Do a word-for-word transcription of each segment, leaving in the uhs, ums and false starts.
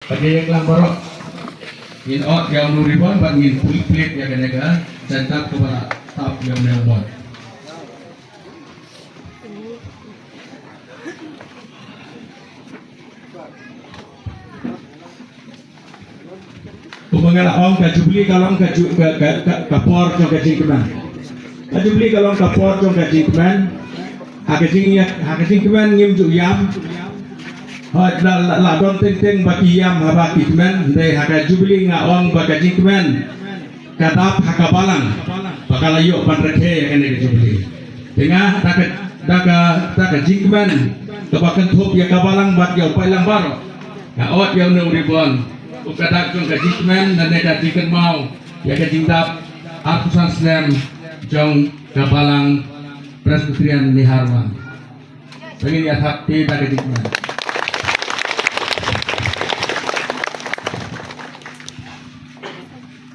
Bad ïa ka lang baroh ngin ot ïa u ribbon bad ngin plie plie ïa kane ka jingtap kaba la tap ïa une u mot. Kumba nga la ong, ka Jubilee ka long ka ju-, ka, ka, ka, ka por jong ka jingkmen. Ka Jubilee ka long ka por jong ka jingkmen. Ha ka jingïa-, ha ka jingkmen ngim ju ïam. Hooid, la, la, la don teng teng ba ki ïam haba ki kmen, hynrei ha ka Jubilee nga ong ba ka jingkmen ka dap ha ka balang ba ka la ïoh ban rakhe ïa kane ka Jubilee. Te nga da ka, da ka, da ka jingkmen kaba kynthup ïa ka balang bad ïa u paidlang baroh, nga ot ïa une u ribbon, u ka dak jong ka jingkmen lane ka jingkynmaw ïa ka jingdap arphew san snem jong ka Balang Presbyterian Naharwan. Te ngin ïa thap kti da ka jingkmen.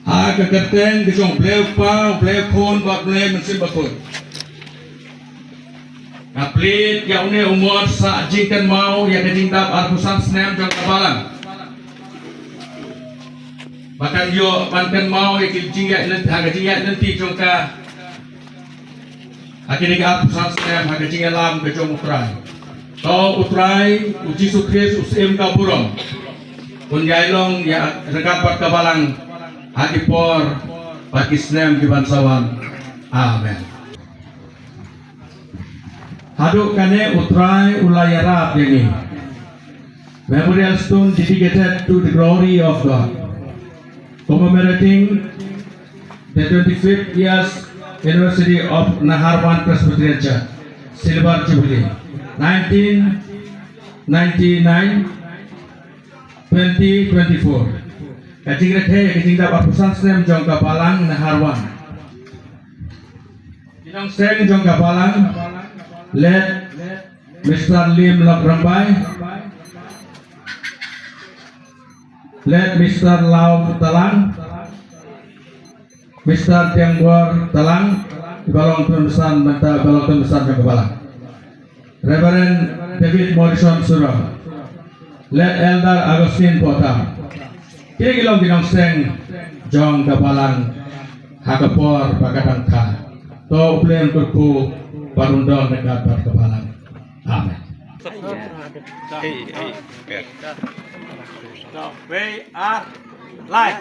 Ha ka kyrteng ka jong U Blei U Kpa, U Blei U Khun bad U Blei Mynsiem Bakhuid, nga plie ïa une u mot sah jingkynmaw ïa ka jingdap arphew san snem jong ka balang. Ba kan ïoh ban kynmaw ïa ka jingïaid lynti, ha ka jingïaid lynti jong ka, ha kine ki arphew san snem, ha ka jingïalam ka jong U Trai. To U Trai, U Jisu Khrist, U Syiem ka burom, un ïai long ïa ryngkat bad ka balang ha ki por bad ki snem ki ban sa wan. Amen. Haduh kane U Trai u la ïarap ïa ngi. Memorial stone dedicated to the glory of God, commemorating the twenty-fifth years anniversary of Naharwan Presbyterian Church, Silver Jubilee, nineteen ninety-nine, twenty twenty-four. Ka jingrakhe ïa ka jingdap arphew san snem jong ka Balang Naharwan. Ki nongseng jong ka balang, late Mister Lim Lok Rymbai, late Mister Law Talang, Mister Tiangbor Talang, iba long tymmen basan mynta, iba long tymmen basan jong ka balang. Reverend David Morrison Surang, late Elder Augustine Potam. Kine ki long ki nongseng jong ka balang ha ka por ba ka dang kha. To U Blei un kyrkhu bad un don ryngkat bad ka balang. Amen. Hey, hey, hey. Wei, ar, lai.